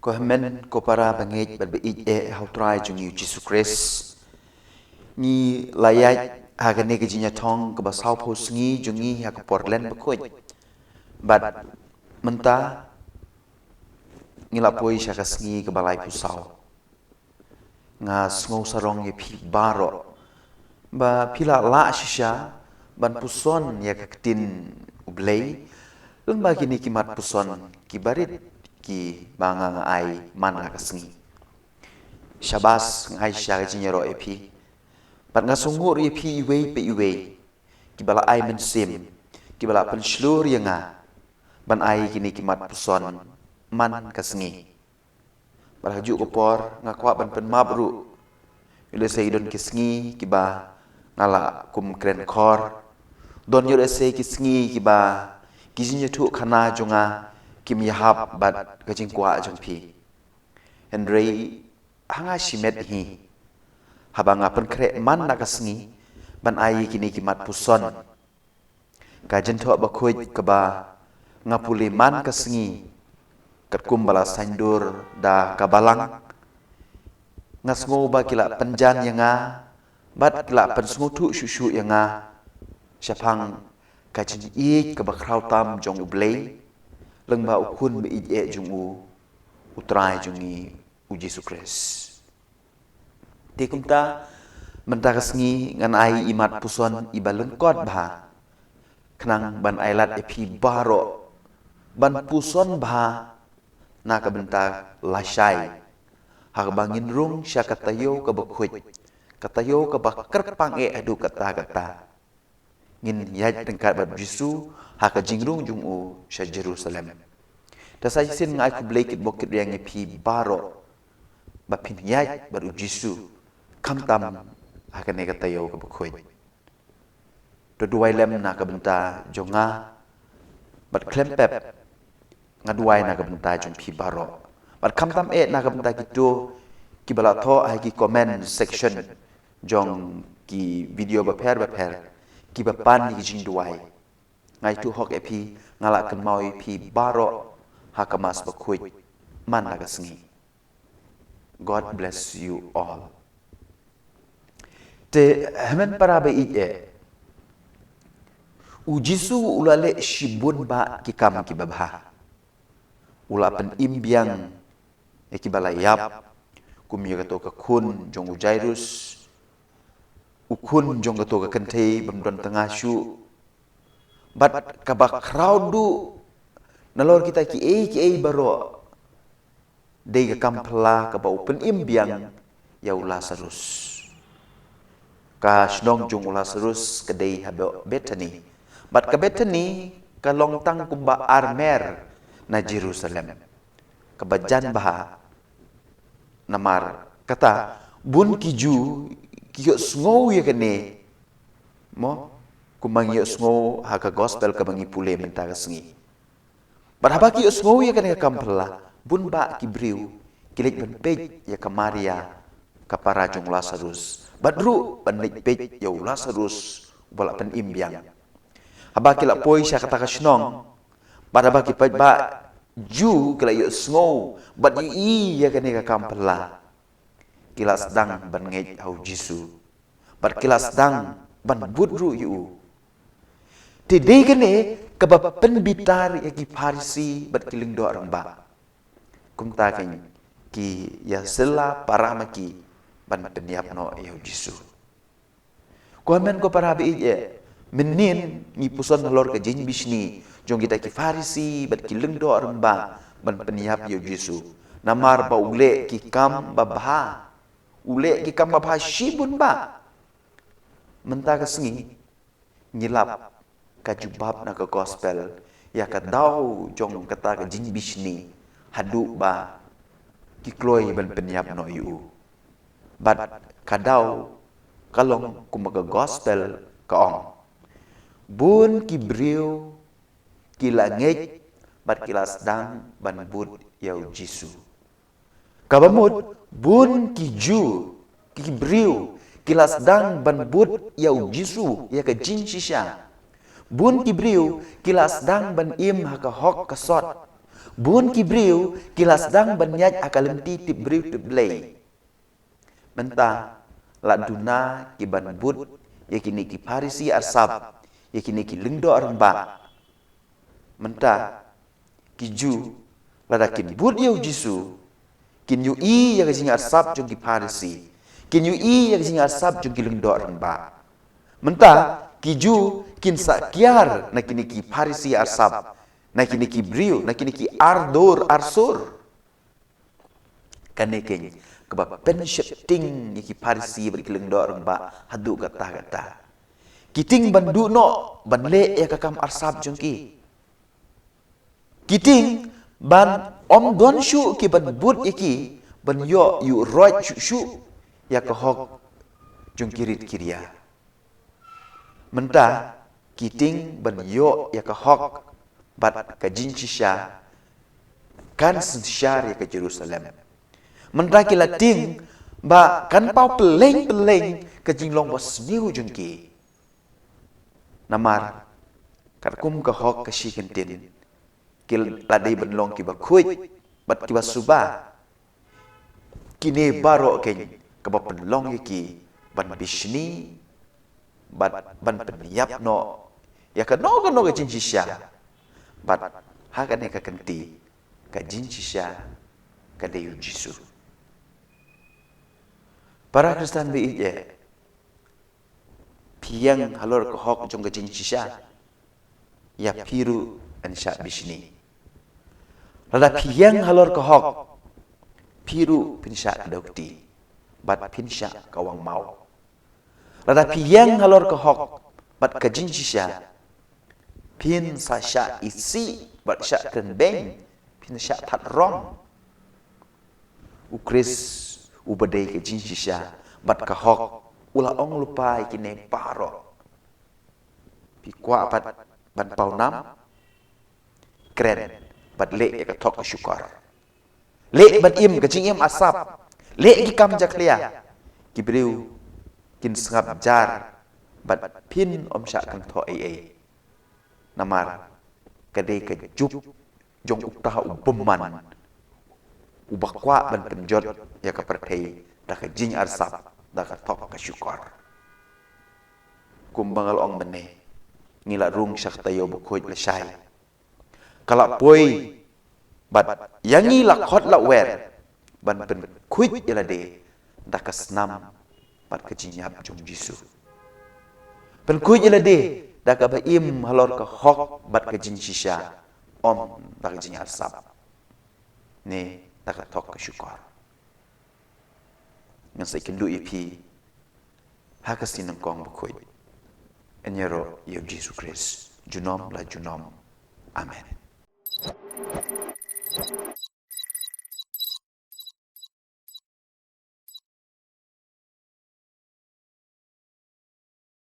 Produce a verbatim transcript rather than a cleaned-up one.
Ko hynmen ko para ba ngeit bad ba ïeit eh ha U Trai jong ngi U Jisu Khrist. Ngi la ïaid ha kane ka jingïathong kaba sawphew sngi jong ngi ha ka por Lent bakhuid. Bad mynta ngi la poi sha ka sngi kaba laiphew saw. Nga sngew sarong ïa phi baroh ba phi la lah shisha ban puson ïa ka ktien U Blei, lem bad kine ki mat puson kiba rit kiba nga nga ai man la ka sngi. Shabas, nga ai shisha ka jingïaroh ïa phi. Bad nga sngewnguh ïa phi iwei pa iwei kiba la ai mynsiem, kiba la pynshlur ïa nga ban ai kine ki mat puson man ka sngi. Bad ha kajuh ka por nga kwah ban pynmap ruh. Ïoh lehse ki don ki sngi kiba nga la kum kren khor. Don ïoh lehse ki sngi kiba ki jingïathuh khana jong nga kim ïahap bad ka jingkwah jong phi. Hynrei ha nga shimet hi, haba nga pynkhreh man la ka sngi ban ai kine ki mat puson, ka jingthoh bakhuid kaba nga pule man ka sngi, katkum ba la saiñdur da ka balang, nga sngew ba ki la pynjan ïa nga bad ki la pynsngewthuh shuh shuh ïa nga shaphang ka jingïeit kaba khraw tam jong U Blei, lem bad U Khun ba ïeit eh jong u, U Trai jong ngi U Jisu Khrist. Te kumta mynta ka sngi ngan ai i mat puson iba lyngkot bha, khnang ban ailad ïa phi baroh ban puson bha na ka bynta lashai, ha kaba ngin rung sha ka taïew kaba khuid, ka taïew kaba kyrpang eh haduh katta katta. Ngin ïaid ryngkat bad U Jisu ha ka jingrung jong u sha Jerusalem. Te sa shisien nga ai khublei kitbok kitrwiang ïa phi baroh ba phin ïaid bad U Jisu khamtam ha kane ka taïew kaba khuid. To duwai lem na ka bynta jong nga bad khlem pep nga duwai na ka bynta jong phi baroh. Bad khamtam eh na ka bynta kito kiba la thoh ha ki comment section jong ki video bapher bapher kiba pan ïa ki jingduwai. Nga ïathuh hok ïa phi, nga la kynmaw ïa phi baroh ha ka Mass bakhuid man la ka sngi. God bless you all. Te hynmen para ba ïeit eh, U Jisu u la leh shibun bah ki kam kiba bha. U la pynim biang ïa kiba la ïap, kum ïa kato ka khun jong u Jairus, u khun jong kato ka kynthei bym don tnga shuh, bad kaba khraw duh nalor kita kiei kiei baroh, dei ka kam phylla kaba u pynim biang ïa u Lasarus. Ka shnong jong u Lasarus ka dei ha Be-, Bethani. Bad ka Bethani ka long tang kumba ar mer na Jerusalem. Kaba jan bha, namar kata bun ki Jiw ki ïohsngew ïa kane, mo, kumba ngi ïohsngew ha ka gospel kaba ngi pule mynta ka sngi. Bad haba ki ïohsngew ïa kane ka kam phylla, bun bah ki briew ki leit ban peit ïa ka Maria, ka para jong u Lasarus, bad ruh ban leit peit ïa u Lasarus uba la pynim biang. Haba ki la poi sha kata ka shnong, bad haba ki paidbah Jiw ki la ïohsngew bad ïohi ïa kane ka kam phylla, ki la sdang ban ngeit ha u Jisu, bad ki la sdang ban bud ruh ïa u. Te dei kane kaba pynbitar ïa ki Pharisi bad ki lyngdoh rangbah. Kumta keiñ ki ïasylla para ma ki ban pynïap noh ïa u Jisu. Ko hynmen ko para ba ïeit eh, mynnin ngi puson halor ka jingbishni jong kita ki Pharisi bad ki lyngdoh rangbah ban pynïap ïa u Jisu, namar ba u leh ki kam babha. U leh ki kam babha shibun bah. Mynta ka sngi ngi lap ka jubab na ka gospel ïa ka daw jong kata ka jingbishni, haduh ba ki kloi ban pynïap noh ïa u. Bad ka daw ka long kumba ka gospel ka ong, bun ki briew ki la ngeit bad ki la sdang ban bud ïa u Jisu. Kaba mut, bun ki Jiw, ki briew ki la sdang ban bud ïa u Jisu ïa ka jingshisha. Bun ki briew ki la sdang ban im ha ka hok ka sot. Bun ki briew ki la sdang ban ïaid ha ka lynti tip briew tip Blei. Mynta la duna ki ban bud ïa kine ki Pharisi arsap, ïa kine ki lyngdoh rangbah. Mynta ki Jiw, lada kin bud ïa u Jisu, kin ïohi ïa ka jingïarsap jong ki Pharisi, kin ïohi ïa ka jingïarsap jong ki lyngdoh rangbah. Mynta ki Jiw kin sa kiar na kine ki Pharisi arsap, na kine ki briew, na kine ki ardur arsur. Kane keiñ kaba pynsheptieng ïa ki Pharisi bad ki lyngdoh rangbah haduh katta katta. Ki tieng ban duh noh ban leh ïa ka kam arsap jong ki. Ki tieng ban ym don shuh ki ban bud ïa ki ban ïoh ïuh roit shuh shuh ïa ka hok jong ki rit ki ria. Mynta ki tieng ban ïoh ïa ka hok bad ka jingshisha kan synshar ïa ka Jerusalem. Mynta ki la tieng ba kan paw pylleng pylleng ka jinglong basniew jong ki. Namar katkum ka hok ka shi kyntien, ki la dei ban long kiba khuid bad kiba suba. Kine baroh keiñ kaba pynlong ïa ki ban bishni bad ban pynïap noh ïa kano kano ka jingshisha. Bad ha kane ka kynti ka jingshisha ka dei u Jisu. Para Khristan ba ïeit, phi ïeng halor ka hok jong ka jingshisha, ïa phi ruh yn shah bishni. Lada phi ïeng halor ka hok, phi ruh phin shah kdew kti bad phin shah kawang maw. Lada phi ïeng halor ka hok bad ka jingshisha, phin sa shah isih bad shah kren beiñ, phin shah that rong. U Khrist uba dei ka jingshisha bad ka hok u la ong lypa ïa kine baroh. Phi kwah pat ban paw nam? Kren bad leh ïa ka thok ka shukor. Leh ban im ka jingim arsap. Leh ki kam jakhlia. Ki briew kin sngap jar bad phin ym shah kynthoh ei ei. Namar ka dei ka juk jong uta u bymman uba kwah ban pynjot ïa ka pyrthei da ka jingarsap, da ka thok ka shukor. Kumba nga la ong mynne, ngi la rung sha ka taïew bakhuid lashai. Ka la poi bad ïa ngi la khot la wer ban pynkhuid ïa lade da ka snam bad ka jingïap jong Jisu. Pynkhuid ïa lade da kaba im halor ka hok bad ka jingshisha, ym da ka jingarsap ne da ka thok ka shukor. Ngan sa ïakynduh ïa phi ha ka sngi nyngkong bakhuid. Yn ïaroh ïa u Jisu Khrist junom la junom. Amen.